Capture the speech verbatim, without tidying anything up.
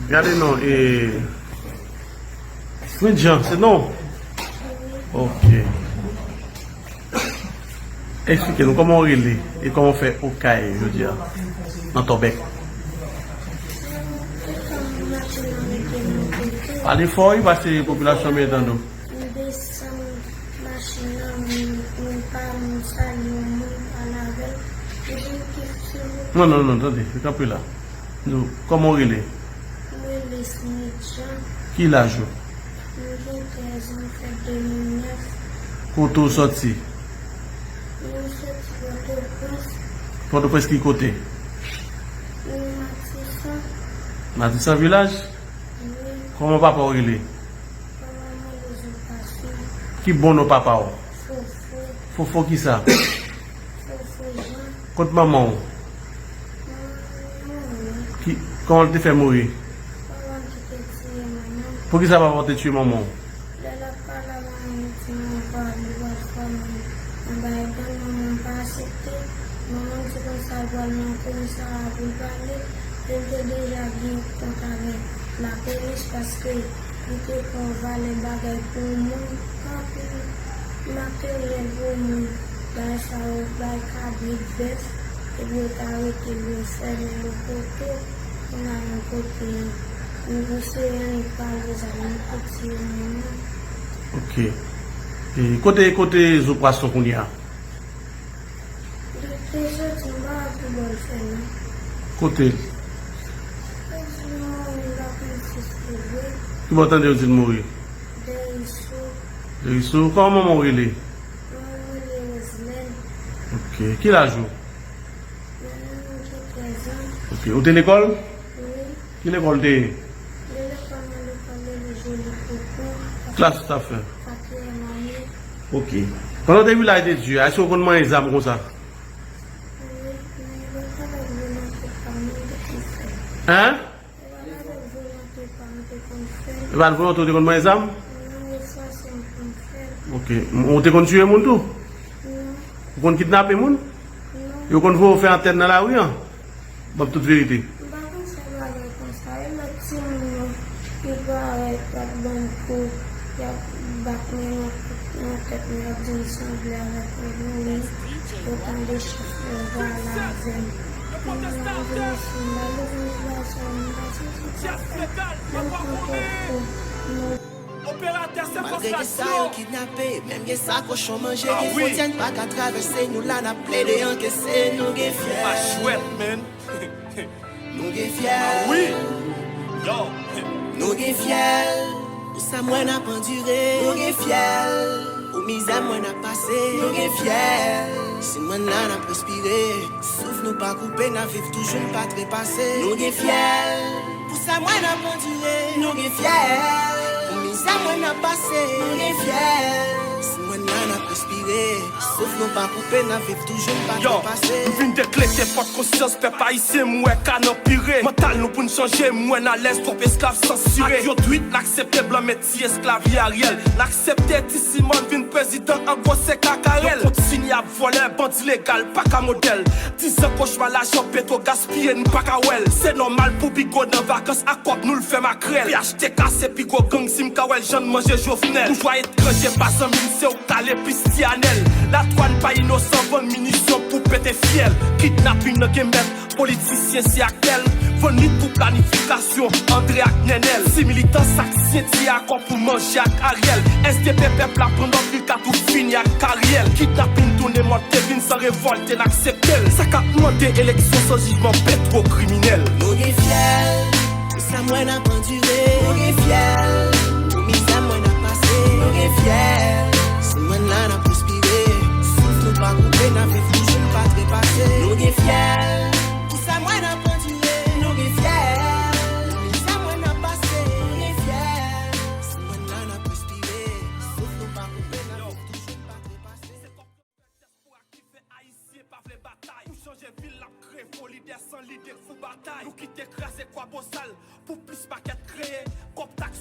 Gade non, e, Fritz Jean, se non? Ok. Eksplike nou kòman w rele e kòman w fè Okay jodi a nan Tòbèk. Pale fò wi, paske popilasyon an byen tande w. M desann machin nan, m, m pa, m salye yon moun, m pale avè l. Epi m kite sou. Non, non, non, tande, kanpe la. Nou, kòman w rele? M rele Smith Jean. Ki laj ou? M gen trèz an, m fèt de mil nèf. Kote w sòti? M soti Pòtoprens. Pòtoprens ki kote? M Matisan. Matisan vilaj? Wi. Kòman papa w rele? Kòman mwen rele Zoupason? Ki bon non papa w? Fofo. Fofo kisa? Fofo Jean. Kot manman w? Manman m mouri. Ki, kòman l te fè mouri? Papa m ki te tiye manman m. Poukisa papa w te tiye manman w? Lè l ap pale avè mwen, li di mwen pral, li pral fòme yon bagay gang, manman m pa aksepte. Manman m di konsa l pral nan komisarya pou l pale. E l te deja gen kont avèk lapolis paske li te pran valè bagay pou yon moun, anpil materyèl pou yon moun. Bagay sa yo, bay kabrit, bèf, epi yo t arete l, yo fèmen l yon kote, kounye a yon kote, yon, yon se yon nèg pale zam, yon kote yon moun. Ok. E kote, kote Zo Pwason kounye a? Li te soti, m pa wè ki bò l fè non. Kote l? Yo di l mouri, m pa konn si se vre. Ki bò w tande yo di l mouri? Dèyè Iso. Dèyè Iso. Kòman manman w rele? Manman m rele Roselèn. Ok. Ki laj ou? Manman m gen trèz an. Ok. Ou te lekòl? Wi. Ki lekòl w te ye? Mwen lekòl nan lekòl Lele Joli Koko. Klas ou t ap fè? Katriyèm ane. Ok. Pandan w te vilaj de Dye a, èske w konn manyen zam konsa? Wi, men e pa t avèk volonte pa m mwen te konn fè l. Hein? E pa t avèk volonte pa m te konn fè l. E pa t volonte w te konn manyen zam? Non, yo fòse m pou m fè l. Ok. M, ou te konn tiye moun tou? Non. Ou konn kidnape moun? Non. Yo konn voye w fè antèn nan lari an? Ban m tout verite. M pa konn fè bagay konsa. E lòt timoun yo ki parèt, y ap ban m kou, y ap bat mwen nan, nan tèt mwen, y ap di m sanble avèk yon gwo moun. Yo tande chèf yo pale avè m. Mwen vin isit, m pa bezwen ti bagay sa yo, m pa santi sa fè. Menm konpòte m. Operatè, se fòs radyo. Malgre gen sa yo kidnape, menm gen sa kochon manje, gen fwontyè n pa ka travèse, nou la n ap plede ankese, nou gen fyèl. Pa jwèt, man. Nou gen fyèl. Wi. Yo. Nou gen fyèl. Pou sa m wè n ap andire, nou gen fyèl. Pou mizè m wè n ap pase, nou gen fyèl. Si m wè n la n ap respire. Souf nou pa koupe, n ap viv toujou, n pa trepase. Nou gen fyèl. Pou sa m wè n ap andire, nou gen fyèl. Pou mizè m wè n ap pase, nou gen fyèl. Si m wè n la n ap respire. Souf nou pa koupe, n ap viv toujou, n pa trepase. Yo, m vin deklete pòt konsyans pèp ayisyen, m wè ka nan pire. Mantal nou pou n chanje, m wè n alèz, twòp esklav sansire. Ak yo twit, n aksepte blan met ti esklav li Ariel. N aksepte ti Simòn vin prezidan an gwo se kakarèl. Yo kontinye ap vòlè, bandi legal pa ka modèl. Dizan kochma lajan petwo gaspiye n pa ka wè l. Se nòmal pou Bigo nan vakans ak kòb nou l fè makrèl. P H T K se pi gwo gang si m ka wè l jan n manje Jovenel. Boujwa etranje pa zanmi n se w k ale plis ti Anèl. Latwàn pa inosan vann minisyon pou pete fyèl. Kidnaping nan gen mèt. Politisyen se aktè l, vann li pou planifikasyon André ak Nènèl. Si militan saksyen ti akò pou manje ak Ariel. S D P pèp la pran lòt vil ka tou fini ak karyè l. Kidnapin tounen mòd te vin san revòlte n aksepte l. Sa k ap mande eleksyon san jijman petwo kriminèl. Nou gen fyèl. Pou sa m wè n ap andire, nou gen fyèl. Pou mizè m wè n ap pase, nou gen fyèl. Si m wè n la n ap respire. Souf nou pa koupe, n ap viv toujou, n pa trepase. Nou gen fyèl. Pou sa m wè n ap andire, nou gen fyèl. Pou mizè m wè n ap pase, nou gen fyèl. Si m wè n la n ap respire. Souf nou pa koupe, n ap viv toujou, n pa trepase. Dyaspora ki fè ayisyen pa vle batay. Pou chanje vil, l ap kreye fo lidè san lide k fou batay. Nou kite kraze kwa bosal pou plis makèt kreye. Kòb taks